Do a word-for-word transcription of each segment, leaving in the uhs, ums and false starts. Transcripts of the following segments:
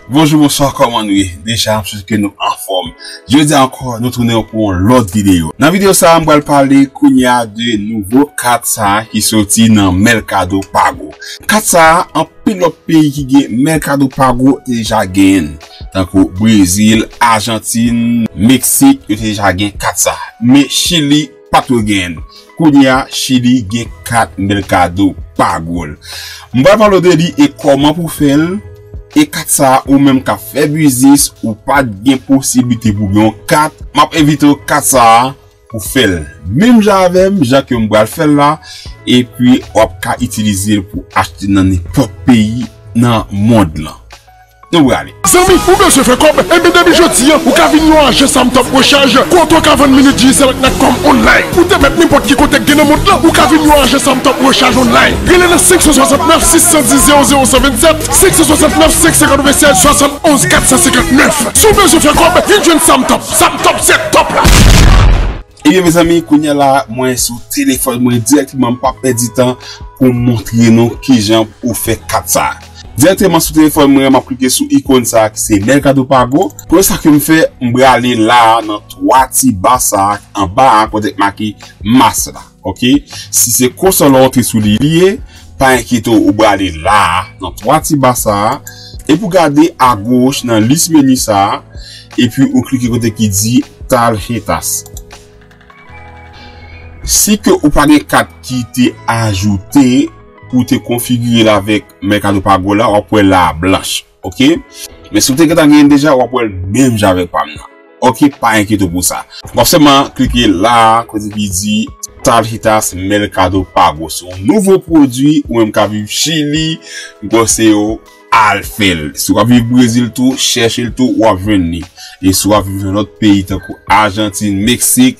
Bonjou, bonswa, kòman nou ye? Deja, m swete ke nou anfòm. Jodi a ankò, nou tounen pou yon lòt videyo. Nan videyo sa a, m pral pale kounye a de nouvo kat sa a ki soti nan Mercado Pago. Kat sa a, anpil lòt peyi ki gen Mercado Pago te deja genyen l. Tankou Brezil, Ajantin, Meksik, yo te deja gen kat sa a. Men Chili pa t ko genyen l. Kounye a, Chili gen kat Mercado Pago l. M pral pale w de li e kòman pou fè l. E kat sa a, ou menm k ap fè biznis, ou pa t gen posiblite pou gen yon kat, m ap envite w kat sa a pou fè l. Menm jan avè m, jan ke m pral fè l la, epi w ap ka itilize l pou achte nan nenpòt peyi nan mond lan. Nou prale. Zanmi, ou bezwen fè kòb? Ebyen, depi jodi a, ou ka vin yon ajan Samtop Rechaj, kote w ka vann minit Digicel ak Natcom online. Ou te mèt nenpòt ki kote k gen nan mond lan, ou ka vin yon ajan Samtop Rechaj online. Rele nan senk san swasannnèf, sis san dis, zewo zewo san vennsèt, senk san swasannnèf, senk san katrevennsèz, swasannonz, kat san senkannnèf. Si w bezwen fè kòb, vin jwenn Samtop. Samtop se top la. Ebyen, mezanmi, kounye a la, mwen sou telefòn mwen dirèkteman, m p ap pèdi tan pou m montre nou kijan pou fè kat sa a. Dirèkteman sou telefòn mwen, m ap klike sou ikòn sa a ki se Mercado Pago. Premye sa ke m fè, m prale la a nan twa ti ba sa a anba a kote k make mas la. Oke? Si se konsa w antre sou li, li ye, pa enkyete w, ou prale la a nan twa ti ba sa a. Epi w gade agoch nan lis meni sa a, epi ou klike kote ki di Tarjetas. Si ke ou pa gen kat ki te ajoute pou te konfigire l avèk Mercado Pago la, w ap wè la blanch, oke? Men si w te gentan genyen l deja, w ap wè l menm jan avèk pa m nan. Oke, pa enkyete w pou sa. W ap sèlman klike la, kote ki di Tarjetas Mercado Pago. Se yon nouvo pwodui, ou menm k ap viv Chili, m konseye w al fè l. Si w ap viv Brezil tou, chèche l tou, w ap jwenn li. E si w ap viv nan lòt peyi tankou Ajantin, Meksik,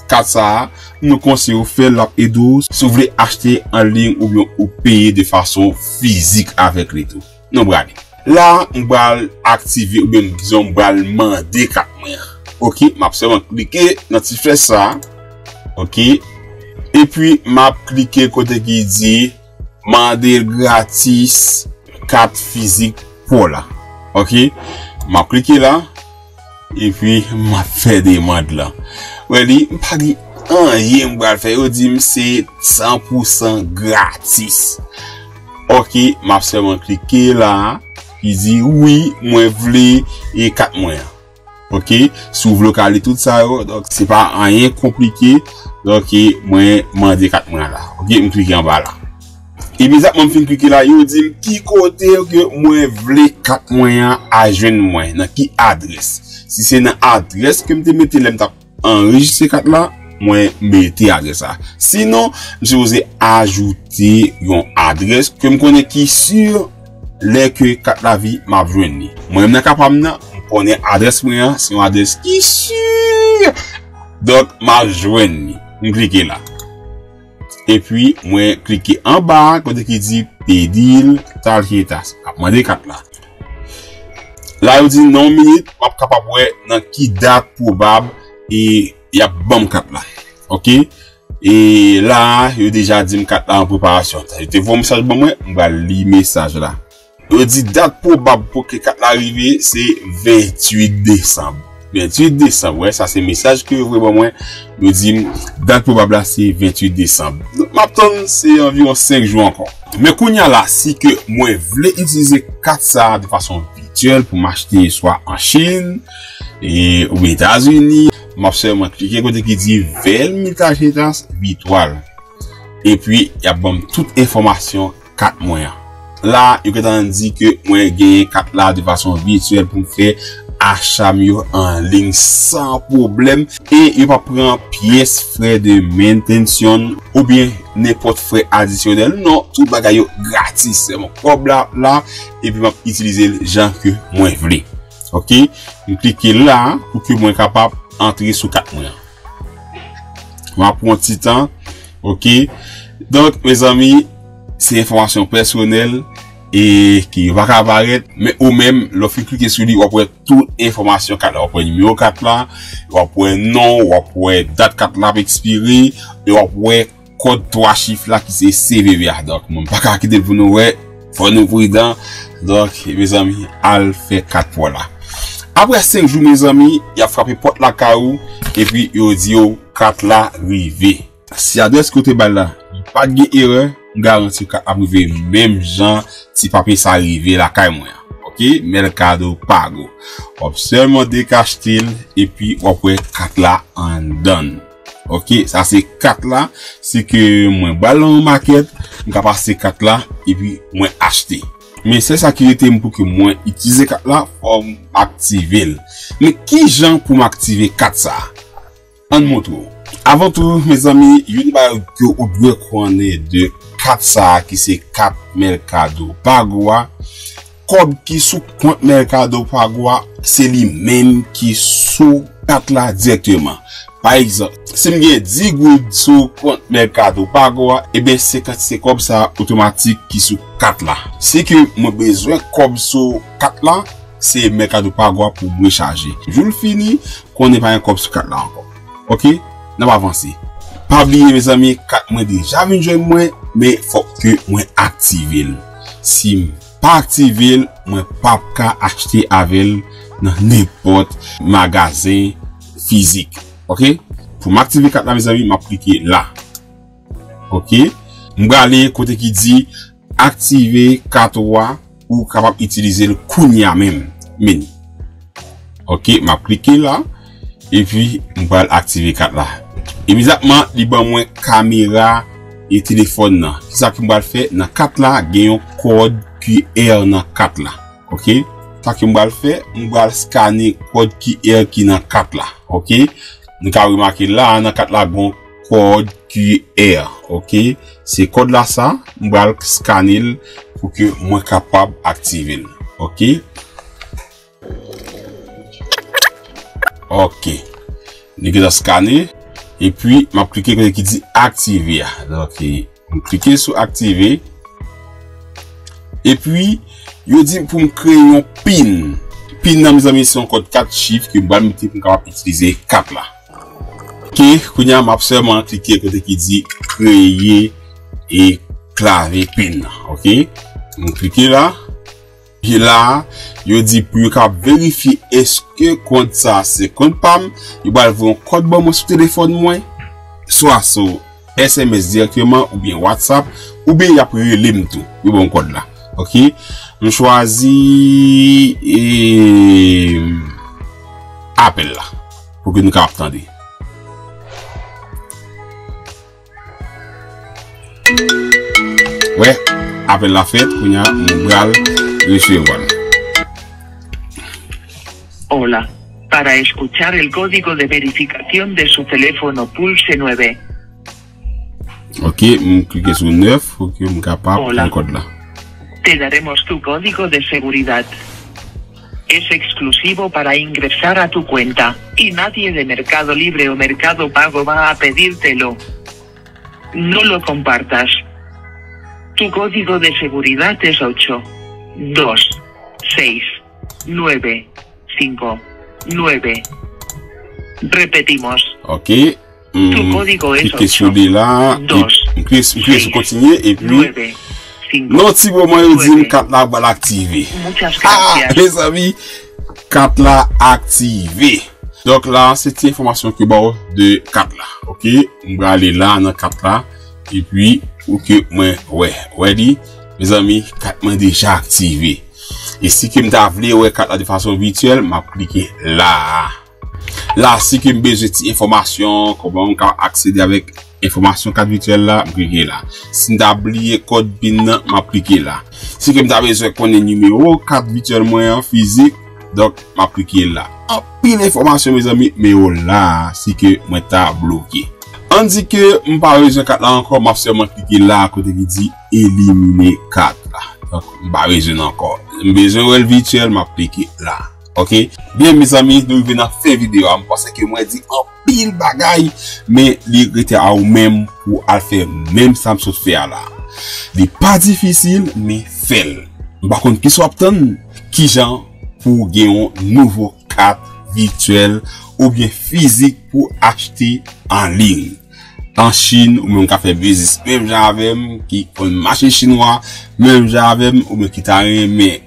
kat sa a, nou konseye w fè l, l ap ede w si w vle achte an liy oubyen ou peye de fason fizik avèk li tou. Nou prale. La, m pral aktive oubyen dizon m pral mande kat mwen an. Oke, m ap sèlman klike nan ti flèch sa a. Oke. Epi, m ap klike kote ki di mande gratis kat fizik pa w la. Oke? M ap klike la. Epi, m ap fè demann lan. Wè li, m pa gen anyen m pral fè. Yo di m se san pou san gratis. Oke, m ap sèlman klike la. Li di, wi, mwen vle e kat mwen an. Oke, si w vle w ka li tout sa yo, donk se pa anyen konplike. Donk, mwen mande kat mwen an la. Oke, m klike anba la. Imedyatman m fin klike la, yo di m ki kote ke mwen vle kat mwen an al jwenn mwen, nan ki adrès. Si se nan adrès ke m te mete lè m t ap anrejistre kat la, mwen mete adrès la. Sinon, m sipoze ajoute yon adrès ke m konnen ki si lè ke kat la vini m ap jwenn li. Mwen menm nan ka pa m nan, m konnen adrès mwen an, se yon adrès ki si. Donk, m ap jwenn li. M klike la. Epi, mwen klike anba a, kote ki di pedir tarjetas. Ap mande kat la. La, yo di nan yon minit, m ap kapab wè nan ki dat pwobab e y ap ban m kat la. Oke? E la, yo deja di m kat la an preparasyon. Yo te voye yon mesaj ban mwen, m pral li mesaj la. Yo di dat pwobab pou ke kat la rive, se venntuit desanm. Venntuit desanm, wè, sa se mesaj ke yo voye ban mwen. Yo di m dat pwobab la se venntuit desanm. Donk, m ap tann, se anviwon senk jou ankò. Men kounye a la, si ke mwen vle itilize kat sa a de fason vityèl pou m achte swa an Chin, e, oubyen Etazini, m ap sèlman klike kote ki di ver mi tarjetas virtual. Epi, y ap ban m tout enfòmasyon kat mwen an. La, yo gentan di ke mwen genyen kat la de fason vityèl pou m fè acha m yo an liy san pwoblèm. E yo p ap pran pyès frè de manutention oubyen nenpòt frè adisyonèl. Non, tout bagay yo gratis. Sèlman kòb la ap la, epi m ap itilize l jan ke mwen vle. Oke? M klike la pou ke mwen kapab antre sou kat mwen an. M ap pran ti tan. Oke? Donk, mezanmi, se enfòmasyon pèsonèl e ki pa ka parèt, men ou menm, lè w fin klike sou li, w ap wè tout enfòmasyon kat la. W ap wè nimewo kat la, w ap wè non, w ap wè dat kat la ap ekspire, e w ap wè kòd twa chif la ki se C V V a. Donk, mwen pa ka kite l pou nou wè, fò nou pridan. Donk, mezanmi, al fè kat pa w la. Apre senk jou, mezanmi, y ap frape pòt lakay ou, epi yo di w kat la rive. Si adrès ke w te ba l la, li pa t gen erè, m garanti w kat la ap rive menm jan ti papye sa rive lakay mwen an. Oke, Mercado Pago. W ap sèlman dekachte l, epi w ap wè kat la anndan l. Oke, sa se kat la, se ke mwen ba l nan yon makèt, m ka pase kat la, epi mwen achte. Men sèl sa ki rete m pou ke mwen itilize kat la, fò m aktive l. Men ki jan pou m aktive kat sa a? Ann montre w. Avan tou, mezanmi, youn bagay ke ou dwe konnen de kat sa a ki se kat Mercado Pago a, kòb ki sou kont Mercado Pago a, se li menm ki sou kat la dirèkteman. Pa egzanp, si m gen dis goud sou kont Mercado Pago a, ebyen se kantite kòb sa a otomatik ki sou kat la. Si ke mwen bezwen kòb sou kat la, se Mercado Pago a pou mwen chaje. Jou l fini, konnen pa gen kòb sou kat la ankò. Oke? N ap avanse. Pa bliye, mezanmi, kat mwen deja vin jwenn mwen, men fòk ke mwen aktive l. Si m pa aktive l, mwen p ap ka achte avè l nan nenpòt magazen fizik. Oke? Pou m aktive kat la, mezanmi, m ap klike la. Oke? M prale kote ki di aktive kat ou a, ou kapab itilize l kounye a menm. Men. Oke, m ap klike la. Epi, m pral aktive kat la. Imedyatman, li ban mwen kamera e telefòn nan. Kisa ke m pral fè? Nan kat la, gen yon kòd Q R nan kat la. Oke? Sa ke m pral fè, m pral skane kòd Q R ki nan kat la. Oke? Nou ka remake la, nan kat la, gen yon kòd Q R. Oke? Se kòd la sa, m pral skane l pou ke mwen kapab aktive l. Oke? Oke. Li gentan skane. Epi, m ap klike kote ki di aktive a. Donk, m klike sou aktive. Epi, yo di m pou m kreye yon pin. Pin nan, mezanmi, se yon kòd kat chif ke m pral mete pou m kapab itilize kat la. Oke, kounye a, m ap sèlman klike kote ki di kreye e klave pin nan. Oke? M klike la. Epi la, yo di pou yo ka verifye èske kont sa se kont pa m, yo pral voye yon kòd ban mwen sou telefòn mwen, swa sou S M S dirèkteman oubyen WhatsApp, oubyen y ap rele m tou. Yo ban m kòd la. Oke? M chwazi e, apèl la pou ke nou kapab tande. Wè, apèl la fèt, kounye a, mwen pral resevwa l. Hola. Para escuchar el código de verificación de su teléfono, pulse nueve. Oke, m klike sou nèf pou ke m kapab pran kòd la. Te daremos tu código de seguridad. Es exclusivo para ingresar a tu cuenta, y nadie de Mercado Libre o Mercado Pago va a pedírtelo. No lo compartas. Tu código de seguridad es ocho dos seis nueve cinco nueve. Repetimos. Oke. Tu código es ocho dos seis nueve cinco nueve. Nan yon ti moman, yo di m kat la pral aktive. Muchas gracias. Mezanmi, kat la aktive. Donk la, se ti enfòmasyon ke ba w de kat la. Oke, m prale la nan kat la. Epi, pou ke mwen wè. Wè li, mezanmi, kat mwen deja aktive. E si ke m ta vle wè kat la de fason vityèl, m ap klike la. La, si ke m bezwen ti enfòmasyon, kòman m ka aksede avèk enfòmasyon kat vityèl la, m klike la. Si m ta bliye kòd pin nan, m ap klike la. Si ke m ta bezwen konnen nimewo kat vityèl mwen an fizik, donk, m ap klike la. Anpil enfòmasyon, mezanmi, men yo la, si ke mwen ta bloke. Ann di ke m pa bezwen kat la ankò, m ap sèlman klike la, kote ki di elimine kat la. Donk, m pa bezwen l ankò. M bezwen wè l vityèl, m ap klike la. Oke? Byen, mezanmi, nou rive nan fen videyo a. M panse ke mwen di anpil bagay, men li rete a ou menm pou al fè menm sa m sot fè a la. Li pa difisil, men fè l. M pa konn kisa w ap tann, kijan pou w gen yon nouvo kat vityèl oubyen fizik pou achte an liy. An Chin, ou menm k ap fè biznis menm jan avè m, ki konn mache chinwa menm jan avè m, oubyen ki ta renmen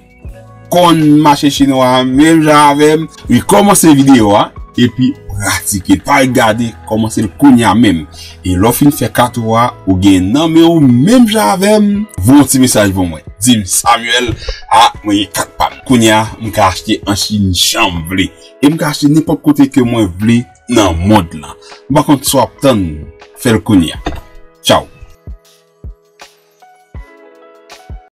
konn mache chinwa a menm jan avè m. Wi, kòmanse videyo a, epi pratike l. Pa ret gade, kòmanse l kounye a menm. E lè w fin fè kat ou a, ou gen nan men w menm jan avè m, voye yon ti mesaj ban mwen. Di m, Samuel, a, mwen gen kat pa m. Kounye a, m ka achte an Chin jan m vle. E m ka achte nenpòt kote ke mwen vle nan mond lan. M pa konn sa w ap tann, fè l kounye a. Tchaw.